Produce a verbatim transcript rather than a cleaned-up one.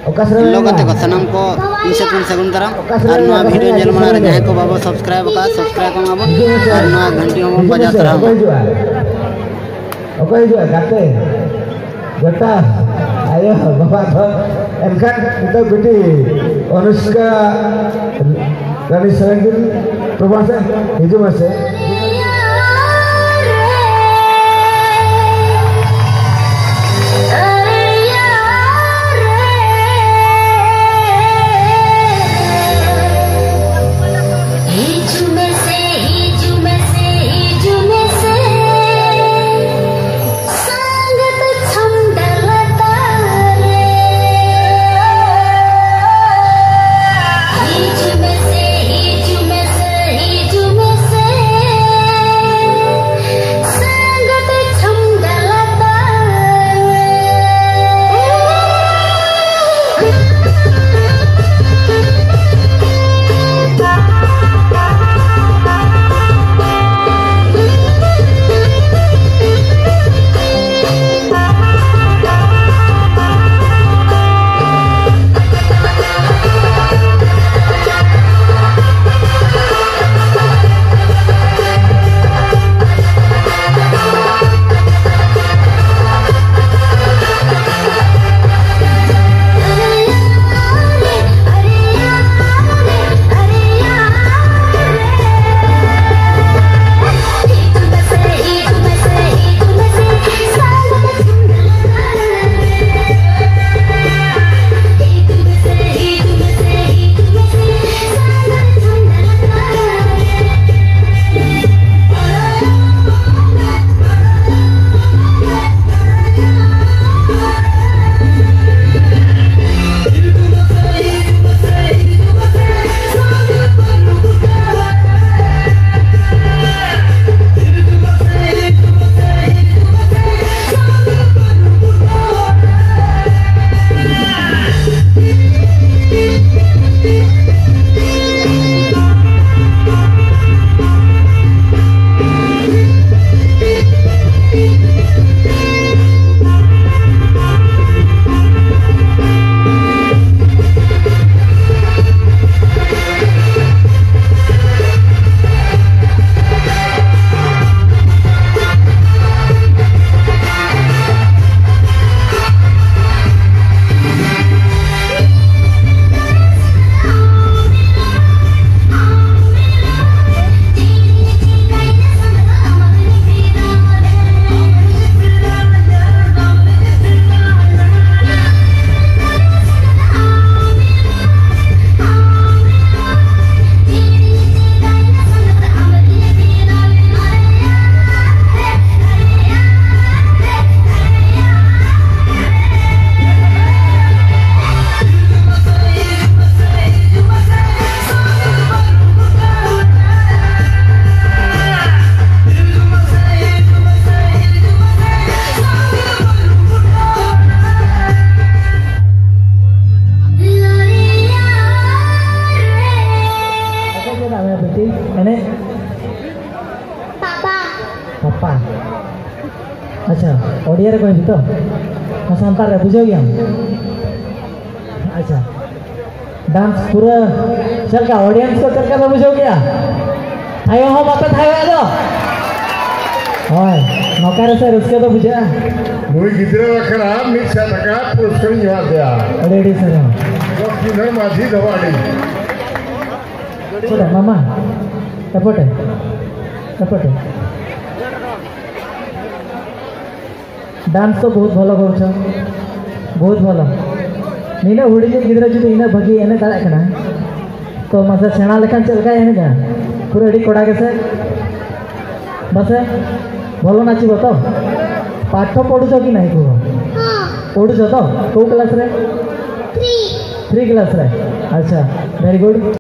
ᱚᱠᱟ ᱥᱮᱨᱮᱧ ᱞᱚ ᱜᱟᱛᱮ ᱠᱚ ᱥᱟᱱᱟᱢ ᱠᱚ ᱤᱧ ᱥᱮᱫ ᱠᱷᱚᱱ ᱥᱟᱹᱜᱩᱱ ᱫᱟᱨᱟᱢ᱾ ᱟᱨ ᱱᱚᱣᱟ ᱵᱷᱤᱰᱤᱭᱳ ᱧᱮᱞ ᱢᱟᱲᱟᱝ ᱨᱮ ᱡᱟᱦᱟᱸᱭ ᱠᱚ ᱵᱟᱵᱚ ᱥᱟᱵᱥᱠᱨᱟᱭᱤᱵ ᱟᱠᱟᱫ, ᱥᱟᱵᱥᱠᱨᱟᱭᱤᱵ ᱠᱚᱜ ᱢᱟᱵᱚᱱ᱾ ᱟᱨ ᱱᱚᱣᱟ ᱜᱷᱟᱱᱴᱤ ᱦᱚᱸᱵᱚᱱ ᱵᱟᱡᱟᱣ ᱛᱚᱨᱟ ᱚᱠᱚᱭ ᱢᱟ᱾ ᱦᱤᱡᱩᱜᱼᱟ? ᱚᱠᱚᱭ ᱦᱤᱡᱩᱜᱼᱟ? ᱜᱟᱛᱮ? ᱡᱚᱴᱟᱣ? ᱟᱭᱳ ᱵᱟᱵᱟ ᱫᱚ? ᱮᱱᱠᱷᱟᱱ ᱱᱤᱛᱚᱜ ᱵᱤᱴᱤ ᱚᱱᱩᱥᱠᱟ ᱨᱟᱱᱤ ᱥᱚᱨᱮᱱ ᱠᱤᱱ ᱯᱨᱚᱢᱳᱥᱚᱱ ᱦᱤᱡᱩᱜ ᱢᱮᱥᱮ᱾ ᱤᱭᱟᱹ ᱨᱮ ᱠᱚ ᱦᱤᱡᱩᱜ ᱛᱚ, ᱥᱟᱱᱛᱟᱲ ᱨᱮ ᱵᱩᱡᱷᱟᱹᱣ ᱜᱮᱭᱟᱢ᱾ ᱟᱪᱪᱷᱟ, ᱰᱟᱱᱥ ᱯᱩᱨᱟᱹ ᱪᱮᱫ ᱞᱮᱠᱟ, ᱚᱰᱤᱭᱮᱱᱥ ᱠᱚ ᱪᱮᱫ ᱞᱮᱠᱟ ᱯᱮ ᱵᱩᱡᱷᱟᱹᱣ ᱠᱮᱜᱼᱟ? ᱛᱷᱟᱭᱚ ᱦᱚᱸ ᱵᱟᱯᱮ ᱛᱷᱟᱭᱚ ᱮᱫ ᱫᱚ? ᱦᱳᱭ, ᱱᱚᱝᱠᱟ ᱨᱮᱥᱮ ᱨᱟᱹᱥᱠᱟᱹ ᱫᱚ ᱵᱩᱡᱷᱟᱹᱜᱼᱟ᱾ ᱱᱩᱭ ᱜᱤᱫᱽᱨᱟᱹ ᱵᱟᱠᱷᱨᱟ ᱢᱤᱫ ᱥᱟᱭ ᱴᱟᱠᱟ ᱯᱩᱨᱚᱥᱠᱟᱨᱤᱧ ᱮᱢᱟ ᱫᱮᱭᱟ᱾ ᱟᱹᱰᱤ ᱟᱹᱰᱤ ᱥᱟᱨᱦᱟᱣ᱾ ᱞᱚᱠᱷᱢᱤᱫᱷᱚᱨ ᱢᱟᱹᱡᱷᱤ ᱫᱷᱚᱵᱟᱰᱤ᱾ ᱪᱮᱫᱟᱜ ᱢᱟᱢᱟ? ᱮᱯᱚᱴᱮ, ᱮᱯᱚᱴᱮ᱾ ᱰᱟᱱᱥ ᱫᱚ ᱵᱚᱦᱩᱛ ᱵᱷᱟᱞᱚ ᱠᱚᱨᱪᱷᱚ, ᱵᱚᱦᱩᱛ ᱵᱷᱟᱞᱚ᱾ ᱱᱤᱱᱟᱹᱜ ᱦᱩᱰᱤᱧ ᱜᱤᱫᱽᱨᱟᱹ ᱡᱩᱫᱤ ᱤᱱᱟᱹᱜ ᱵᱷᱟᱹᱜᱤ ᱮᱱᱮᱡ ᱫᱟᱲᱮᱭᱟᱜ ᱠᱟᱱᱟ, ᱛᱚ ᱢᱟᱥᱮ ᱥᱮᱬᱟ ᱞᱮᱠᱷᱟᱱ ᱪᱮᱫ ᱞᱮᱠᱟᱭ ᱮᱱᱮᱡᱟ? ᱯᱩᱨᱟᱹ ᱟᱹᱰᱤ ᱠᱚᱲᱟ ᱜᱮᱥᱮ? ᱵᱟᱥᱮ? ଭଲ ନାଚିବ ତ? ପାଠ ପଢ଼ୁଛ କି ନାହିଁ କୁହ? ପଢ଼ୁଛ ତ? କୋଉ କ୍ଲାସ୍ରେ? ଥ୍ରୀ କ୍ଲାସ୍ରେ। ଆଚ୍ଛା, ଭେରି ଗୁଡ୍।